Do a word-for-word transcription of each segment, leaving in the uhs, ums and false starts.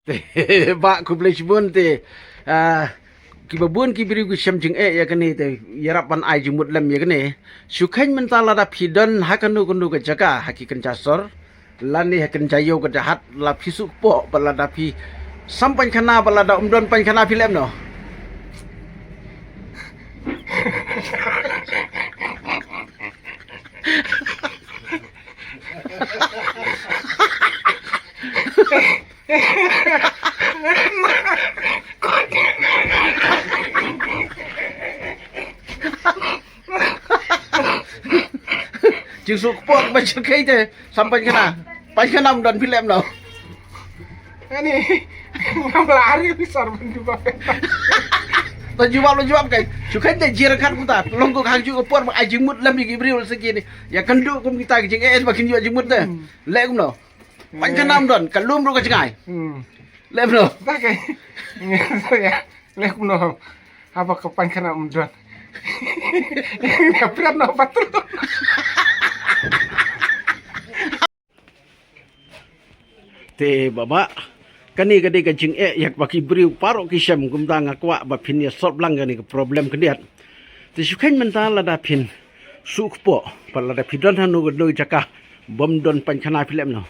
Te, bah, khublei shibun te, ah, kiba bun ki briew ki shem jingeh ïa kane te, ïarap ban ai jingmut lem ïa kane. Shu kheiñ mynta lada phi don ha kano kano ka jaka, ha ki kynja sor, lane ha kynja ïew kynja hat, la phi shu kpoh, bad lada phi sam paiñkhana, bad lada ym don paiñkhana phi leh kumno? Jingsuk kpoh ba jingkheiñ te, sam paiñkhana. Paiñkhana ym don phi leh kumno? Ani, ngam lah ri ri sor ban jubab. To jubab lo jubab kai. Shu kheiñ te jia ryngkat kumta. Long ko khang ju ka por ba ai jingmut lem ïa ki briew sa kine. Ïa kynduh kum kita ki jingeh ba kin ïoh jingmut te. Hmm. Leh kumno? Paiñkhana ym don, ka lum ruh ka jngai. Hmm. Leh kumno? Ta kai. Leh kumno? Haba ka paiñkhana ym don. Ïa pyrshah noh patut. Te baba, kane ka dei ka jingeh ïa kaba ki briew baroh ki shem, kumta nga kwah ba phin ïa solve lang kane ka problem khyndiat. Te shu kheiñ mynta lada phin shu kpoh, bad lada phi don ha kano kano jaka bym don paiñkhana phi leh kumno?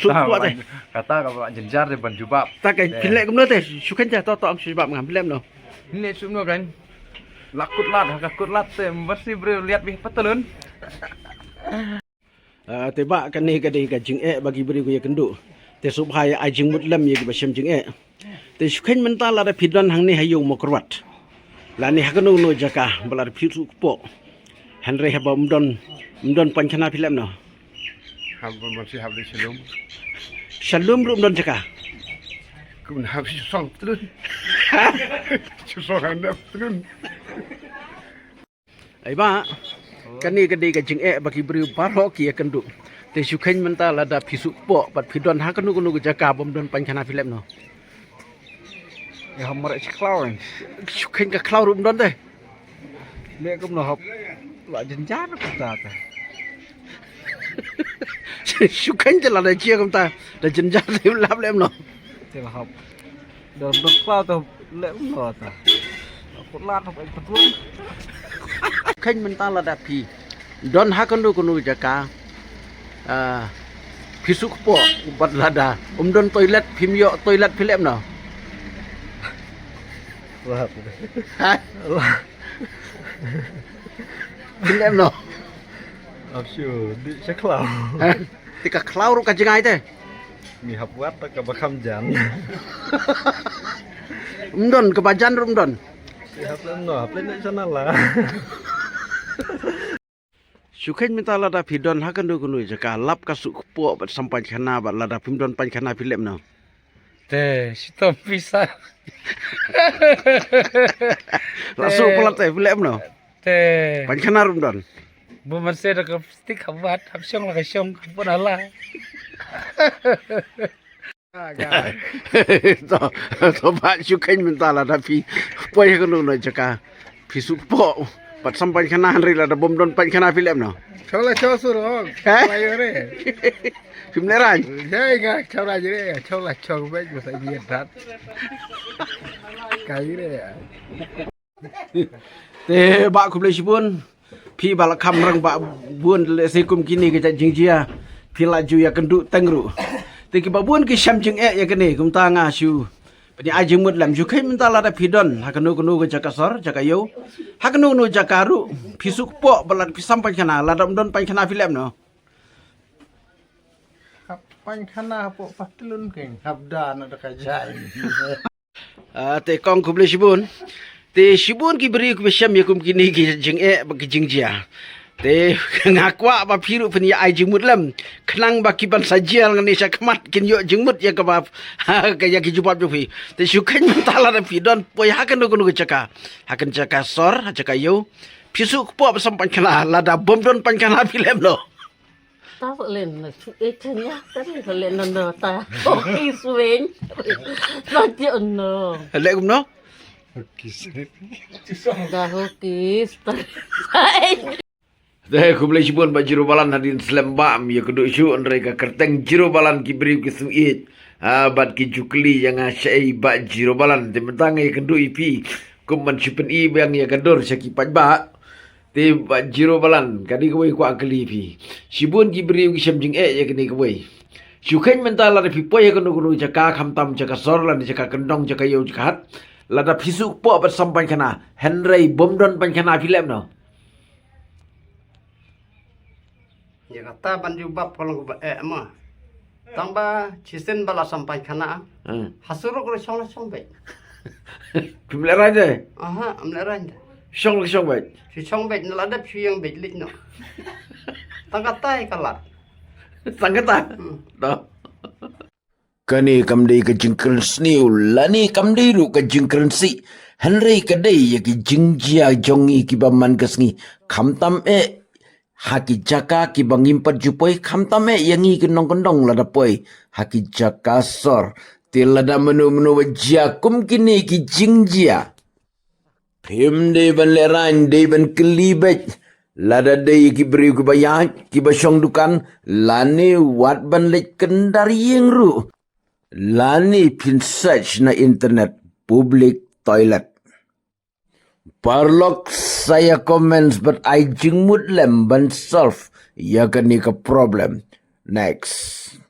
Shu kpoh te. Kata kaba jynjar te ban jubab. Ta kai, phi leh kumno te, shu kheiñ te, to to, shu jubab ngam, phi leh kumno? Phin leh shu kumno kan? La kut lad, ha ka kut lad te, masi briew liat bih patalun. Ah, te bah, kane ka dei ka jingeh ba ki briew ki ïa kynduh. Te sngewbha ïa ai jingmut lem ïa kiba shem jingeh. Te shu kheiñ mynta lada phi don hangne ha ïew Mawkyrwat, lane ha kano kano jaka, bad lada phi shu kpoh, hynrei haba ym don, ym don paiñkhana phi leh kumno? Haba masi haba dei sha lum. Sha lum ruh ym don jaka. Kumno haba shu song patalun? Shu song hangne patalun. Ai bah, kane ka dei ka jingeh ba ki briew baroh ki ïa kynduh. Te shu kheiñ mynta lada phi shu kpoh bad phi don ha kano kano ka jaka bym don paiñkhana phi leh kumno? Ïa, ha mareh sha khlaw. Shu kheiñ ka khlaw ruh ym don te. Leh kumno hap? La jynjar kumta te. Shu kheiñ te lada jia kumta, da jynjar te lap leh kumno? Te la hap. Don don khlaw te leh kumno te. Kut lad hap ai patrol. Kheiñ mynta lada phi don ha kano kano jaka, ah, phi shu kpoh bad lada ym don toilet, phim ïoh toilet phi leh kumno? Lad. Ha? Lad. Phi leh kumno? Ap shu dih sha khlaw. Ha? Te ka khlaw ruh ka jngai te. Ngi hap wad kaba kham jan. Ym don, kaba jan ruh ym don. Ngi hap leh kumno, hap leh na sana la. Shu kheiñ mynta lada phi don ha kano kano jaka, lap ka shu kpoh bad sam paiñkhana, bad lada phim don paiñkhana phi leh kumno? Te, shitom pisa. La shu palat te phi leh kumno? Te. Paiñkhana ruh ym don. Bu man se da ka plastik ka bat, hap shong la ka shong, ka pun ala. To, to bah, shu kheiñ mynta lada phi poi ha kano kano jaka, phi shu kpoh bad sam paiñkhana, hynrei lada bym don paiñkhana phi leh kumno? Chola chosur hok. Ha? Chola yore. Phim leh rang? Jai ga chola jere, chola chok bej masa ngiat dat. Kai re. Te bah, khublei shibun. Phi ba la kham rangbah bun, lehse kum kine ki jait jingjia phi la ju ïa kynduh teng ruh. Te kiba bun ki shem jingeh ïa kane, kumta nga shu pynïa ai jingmut lem. Shu kheiñ mynta lada phi don ha kano kano ka jaka sor, jaka ïew, ha kano kano jaka ruh, phi shu kpoh bad lada phi sam paiñkhana, lada ym don paiñkhana phi leh kumno? Hap paiñkhana hapoh patlun keiñ, hap da na da ka jaiñ. Ah, te kong, khublei shibun. Te shibun ki briew kiba shem ïa kum kine ki jingeh bad ki jingjia. Te nga kwah ba phi ruh phin ïa ai jingmut lem, khnang ba ki ban sa jia ngan ïa sha khmat kin ïoh jingmut ïa kaba, ha, ka ïa ki jubab jong phi. Te shu kheiñ mynta lada phi don poi ha kano kano ka jaka, ha kano jaka sor, ha jaka ïew, phi shu kpoh bad sam paiñkhana, lada bym don paiñkhana phi leh kumno? Ta len na chu e chanya ta len na na ta. Oki swing. Ta jo no. Leh kumno? Oki swing. Da oki. Te khublei shibun Bah Jirobalan, hadien slem bam ïa ka duh shuh, hynrei ka kyrteng Jirobalan ki briew ki sngewieit. Ah, bad ki ju kylli ïa nga shaei Bah Jirobalan, te mynta nga ïa kynduh ïa phi kum ban shu pyni biang ïa ka dur sha ki paidbah. Te Bah Jirobalan, kane kawei kwah kylli phi. Shibun ki briew ki shem jingeh ïa kane kawei. Shu kheiñ mynta lada phi poi ha kano kano jaka, khamtam jaka sor lane jaka kyndong, jaka ïew jaka hat, lada phi shu kpoh bad sam painkhana, hynrei bym don painkhana, phi leh kumno? Ïa kata ban jubab ka long kaba eh ma. Tang ba shisien ba la sam painkhana. Hmm. Ha surok ruh shong la shong beit. Phim lehraiñ de? Aha, ym lehraiñ de. Shong la shong beit. Shu shong beit, na la dep shu ïeng beit leit noh. Tang kata ïa ka lad. Tang kata? Hmm. To. Kane kam dei ka jingkren sniew lane kam dei ruh ka jingkren sih. Hynrei ka dei ïa ki jingjia jong ngi kiba man ka sngi. Khamtam eh ha ki jaka kiba ngim pat ju poi, khamtam eh ïa ngi ki nongkyndong lada poi ha ki jaka sor. Te lada mano mano ba jia kum kine ki jingjia, phim dei ban lehraiñ, dei ban kylli beit. Lada dei ki briew kiba ïaid, kiba shong dukan, lane wat ban leit kyndar ïing ruh. Lane phin search na internet, public toilet. Paralok, sa ïa comments bad ai jingmut lem ban solve ïa kane ka problem. Next.